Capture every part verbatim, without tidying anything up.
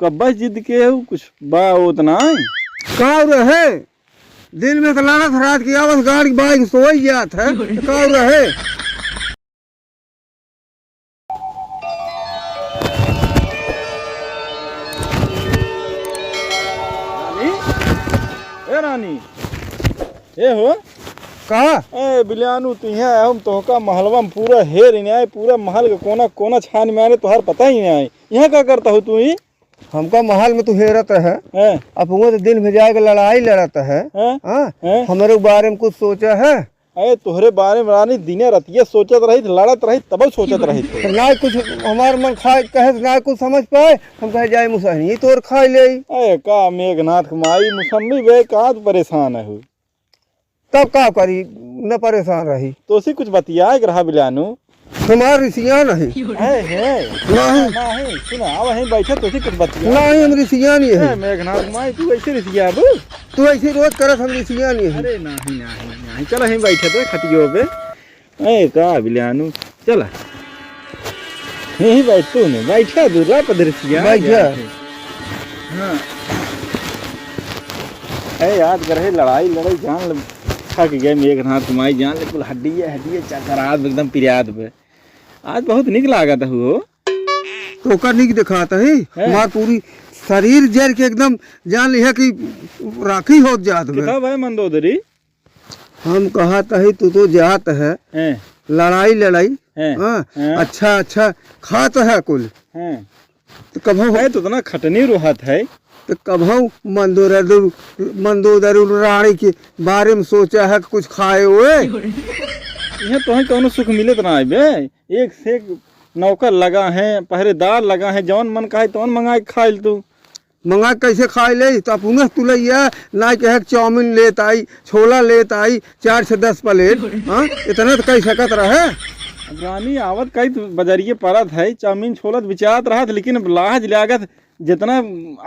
कब्बे जिद के हऊ, कुछ बा ओतना है? का रहे? दिन में तो लड़त, रात के आवत, गाड़ी बाइक सोई जात है। तो का रहे? रानी, ए रानी, ए हो। का? ए बिलियानू, तू यहाँ हम तोहका महलवा में पूरा हेर ही नहीं आए, पूरा महल के कोना कोना छान में आए, तोहार पता ही नहीं आए। यहाँ का करत हऊ तू ही? हमका महल में तू हेरत है। हैं? अब हुआ तो दिन में जाके लड़ाई लड़त है। हैं? हाँ? हैं? हमरे बारे में कुछ सोचा है? अरे तोहरे बारे में रानी दिने रतिया सोचत रहित, लड़त रहित, तब सोचत रहित। तो ना कुछ हमार मन खाए कहे, ना कुछ समझ पाए, हम कहे जाए मुसहनी तोर खाए ले। अरे का मेघनाथ के माई मुसम्मी बे, का तू परेशान है? तब का करी, न परेशान रही। तोसी कुछ बतियाए के रहा बिलानू। हमार रिसिया नहीं। है, है। नहीं। नहीं, सुना, अब यहीं बैठे, तोसी कुछ बतिया। नहीं, हम रिसिया नहीं है। ए, मेघनाथ माई, तू ऐसे रिसिया बू? तू ऐसे रोज करत, हम रिसिया नहीं है। अरे, नहीं, नहीं, नहीं। चल, यहीं बैठे थे, खटियो पे। ए, का बिलानू? चला। यहीं बैठ तू ने, बैठा दूरा पर दृश्या बैठा। जाके। हाँ। ए, याद करे, लड़ाई, लड़ाई, जान ले, थक गए, मेघनाथ माई, जान ले, कुल हड्डी है, हड्डी है, चकरात एकदम पिरात बे। आज बहुत निक लागत है हो। तो का निक दिखाता है, हैं? हमार पूरी शरीर जर के एकदम जान लिया कि राखी होत जात बे। कितना भाई मंदोदरी? हम कहत हई, तू तो जात है, हैं। लड़ाई लड़ाई, हैं। हाँ, हैं। अच्छा, अच्छा, खात है कुल। हैं। तो कभौ है तो उतना खटनी रोहत है। तो कभौ मंदोदर, मंदोदर रानी के बारे में सोचा है कि कुछ खाए ओए? यहाँ तो है कौनो सुख मिलत ना है बे। एक से एक नौकर लगा है, पहरेदार लगा है, जौन मन कहे तौन मंगाए के खाइल तू। मंगा के कैसे खाए ले? तो अपने तू लइया, ना कहे कि चाउमीन लेत आई, छोला लेत आई, चार से दस प्लेट, हाँ, इतना तो कह सकत रहे। अब रानी आवत कई तो बजरिए परत है, चाउमीन छोला तो बिचात रहत, लेकिन अब लाज लागत, जितना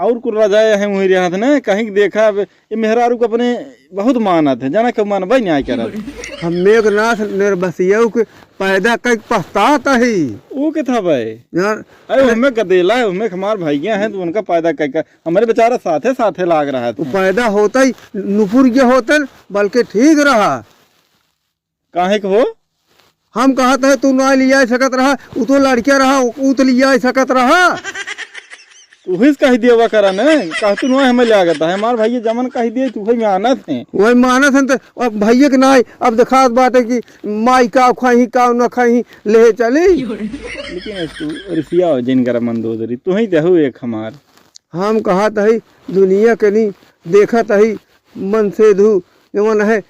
और कुल रजाए हैं वहीं रहत ने, कहीं के देखा, अब ये मेहरारू को अपने बहुत मानत है, जाना क्यों मानबे नहीं करत। हम मेघनाथ निर्बसियऊ के पैदा कई पछतात ही। ऊ के था भाई? यार, अरे, अरे, हमें गदेला है, हमें हमार भैया हैं, तो उनका पैदा कई का, हमारे बेचारा साथे साथे लाग रहा वो था। पैदा होता ही नुपुर के होतन, बल्कि ठीक रहा। काहे के हो? हम कहत है, तू ना लिया सकत रहा, ऊ तो लड़किया रहा, ऊ तो लिया सकत रहा। तू ही कह दिया करा ने, कह तू ना हमें लागत है, हमार भैया जमन कह दिए, तू ही मानत है। वही मानत है, तो अब भैया के नाई, अब देखात बाटे कि माई का खाई, का न खाई, ले चली। लेकिन तू रिसिया हो जिन करा मंदोदरी, तू ही देहु एक हमार। हम कहत हई, दुनिया के नहीं देखत हई, मन से धू जवन है,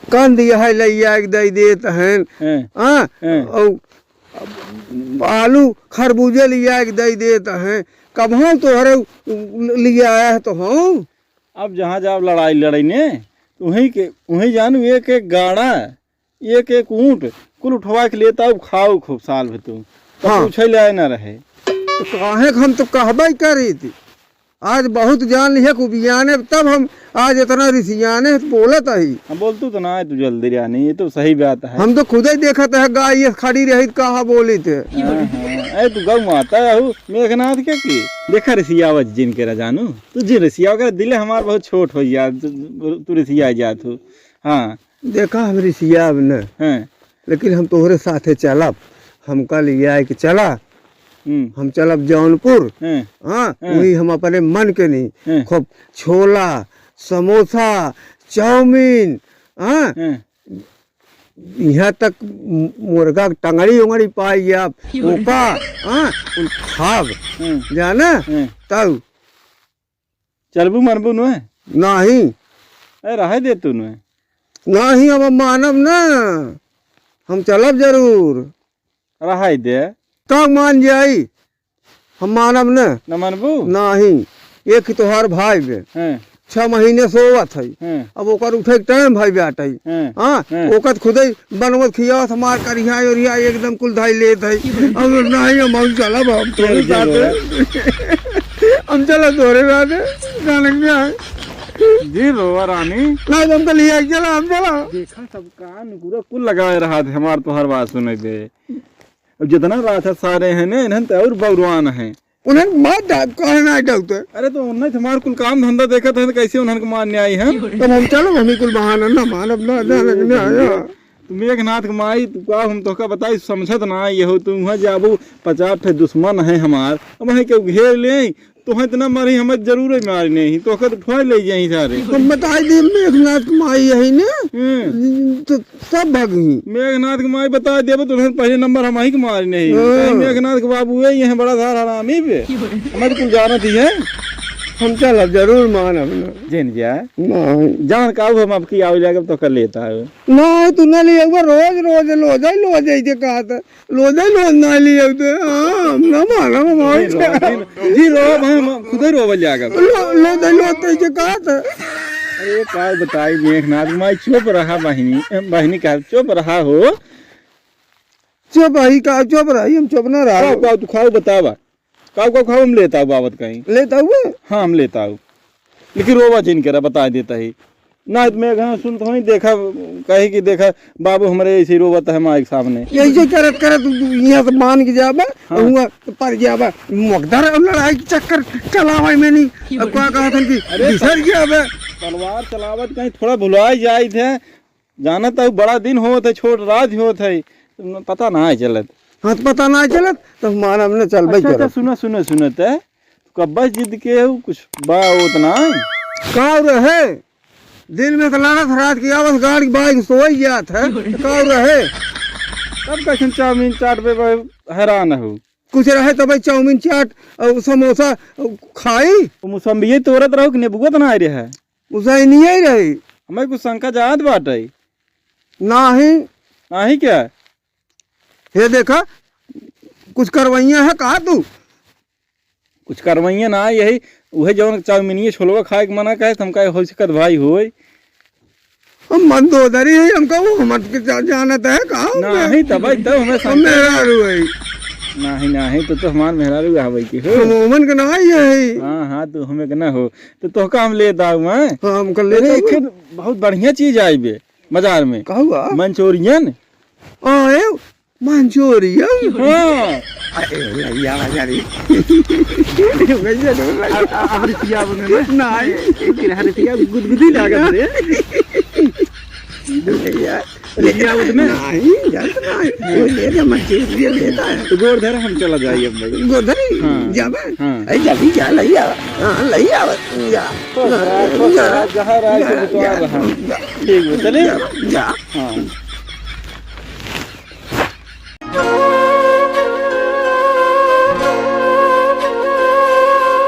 कंद यह लइया के दई देत हैं। हैं। हाँ, हैं। और आलू खरबूजे लिया के दई देत हैं। कबहूँ तोहरे लिया आया है तो हम। अब जहाँ जाओ लड़ाई लड़ाई ने, तो वहीं के, वहीं जानू एक एक गाड़ा एक एक ऊँट कुल उठवा के लेता, अब खाओ खूब साल भर तू। तो हाँ। पूछे ले आए ना रहे। तो काहे के हम तो कहबे करी थी। आज बहुत जान लिहे कुबियाने, तब हम आज इतना रिसियाने बोलत हई। हाँ, बोल तू तो ना है, तू जल्दी रानी, ये तो सही बात है। हम तो खुदे देखत है, गाय ये खड़ी रही, कहा बोली थे। हाँ, हाँ। अरे तू गौ माता रहू, मेघनाथ के की? देखा रिसियावत जिन के ना जानू, तू जिन रिसियाव कर दिले हमार बहुत छोट हो जा, तू, तू रिसिया जात हो। हाँ। देखा, हम रिसियाब न, हैं। लेकिन हम तोहरे साथे चलब। हमका लियाए के चला। हम्म। हम चलब जौनपुर। हैं। हाँ, हैं। वही हम अपने मन के नहीं। हैं। खूब छोला, समोसा, चाउमीन, हाँ? हैं। यहाँ तक मु-, मुर्गा के टंगड़ी उंगड़ी पाई आप, ओका, हाँ? कुल खाब। हैं। जाना? हैं। तब चलबू मनबू नुए? नाही। ए, रहे दे तू नुए। नाही, अब मानब ना, हम चलब जरूर। रहे दे। तब मान जाई, हम मानब ना। न मनबू? नाही, एक ही तोहार भाई बे। हैं। छह महीने सोवत है। हैं। अब ओकर उठे के टाइम भाई बाटे। हैं। हाँ, हैं। ओकर खुदे बनवत खियावत हमार करिया ओरिया एकदम कुल धाई लेत है। अब नाही हम, हम चलब, हम तोरे चल, चल, साथे। हम चलब तोरे साथे, जाने के आए। जी रोवा रानी। ना, हम तो लिया चला, हम चला। देखा सब कान पूरा कुल लगाए रहा थे हमार तोहर बात सुने दे। अब जितना राक्षस सारे हैं ना, इन्हन तो और बौरवान हैं। उन्हन मार डाल, काहे ना डरते? अरे तो उन्हन हमार कुल काम धंधा देखत हैं, तो कैसे उन्हन के मारने आई हैं? तब हम चलो, हम ही कुल बहाना ना मानब ना, जाने के ना आया। तू मेघनाथ के माई, तू का हम तोहका बताई, समझत ना आई हो, तू वहाँ जाबू, पचास ठे दुश्मन है हमार, अब वहीं के घेर ले, तो इतना मारी हमें जरूर ही मारी नहीं, तोहका तो उठवा ले जाई सारे। हम बताई दी मेघनाथ के माई यही ने, हम्म। तो सब भागी। मेघनाथ के माई बता देबो तो उन्हन पहले नंबर हम ही के मारी नहीं। हाँ। कहीं मेघनाथ के बाबू है, ये बड़ा धार हरामी बे। हमें तो कुल जानत ही है। हम चल, अब जरूर मानब ना। जिन जा। नहीं। जान का हम आपकी आवे जाके तो कर लेता है। नहीं, तू ना ले आऊबा, रोज, रोज, लो जाई, लो जाई के कहत। लो जाई, लो ना ले आऊ तो। हाँ, हम ना मानब, हम जी, रो-, जी, जी, रो, हम, हम खुदे रोवल जाएगा। लो, लो जाई, लो जाई के कहत। अरे, का बताई, मेघनाथ माई, चुप रहा बहिनी, बहिनी का, चुप रहा हो। चुप रही का, चुप रही, हम चुप ना रहा। का, का, तू खाओ, बतावा। काऊ, काऊ, काऊ हम लेता हूँ बाबत कहीं। लेता हुआ? हाँ, हम लेता हूँ। लेकिन रोवा जिन करा, बता देता ही। ना, मैं कहाँ सुनत हूँ, देखा, कहे कि देखा, बाबू हमरे ऐसे रोवत है माई के सामने। ऐसे करत, करत तू, तू यहाँ से मान के जाबा, हाँ। हुआ तो पर जाबा। मकदर अब लड़ाई के चक्कर चलावे में नहीं। अब का कहत हन कि अरे बिसर गया बे। तलवार चलावत कहीं थोड़ा भुला जाइत है। जानत हूँ, बड़ा दिन होत है, छोट राज होत है, पता ना है चलत। हाँ, तो पता ना है चलत, तो मानब न चल भाई, अच्छा, अच्छा, चलो। सुनो, सुनो, सुनो, ते कब्बे जिद के हो, कुछ बा होत ना है। का रहे? दिन में तो लड़त, रात के आवत, गाड़ी बाइक सोई जात है, तो का रहे? तब कैसन चाउमीन चाट पे भाई हैरान हो? कुछ रहे तो भाई चाउमीन चाट और समोसा खाई। तो मुसम्बिये तोड़त रहो कि नेबुआ तो ना आए रहे? मुसैनिये रही। हमें कुछ शंका जात बाटे। नाही। नाही क्या? हे देखा, कुछ करवैया है का तू? कुछ करवैया ना, यही उहे जौन चाउमीनिये छोलवा खाए के मना कहे, त हम कहे, "हो सकत भाई होई।" हम मंदोदरी है, हमका वो हमत के जा-, जानत है का? नाही, तब भाई, तब हमें हम शंका मेहरारू है। नाही, नाही, तो, तो हमार मेहरारू हवे की हो। हम ओमन के नाही है। हाँ, हाँ, तू हमें के ना हो। तो तोहका हम ले दाऊ, हैं? हाँ, हमका ले अरे, दाऊ। एक बहुत बढ़िया चीज आई बे बाजार में। का हुआ? मंचूरियन। हाँ, ए, मंचूरियन? हाँ। अरे, भैया, भैया रे। भैया रे, भैया। आ, आ, आ, रुपया बोले ना? नहीं। एक हर रुपया गुदगुदी लागत रे। भैया। रुपया उठ में? नहीं, जात नहीं। वो ले जा, मंचूरियन लेता है। तो गोड़ धर, हम चला जाइए अब भाई। गोड़ धरी? हाँ। जाबे? हाँ। अरे, जल्दी जा, लइया। हाँ, लइया, जा। तो जा, तो जा, जहाँ रहा है, जा, तो जा, रहा। जा। ठीक है, चलिए? जा, जा। हाँ।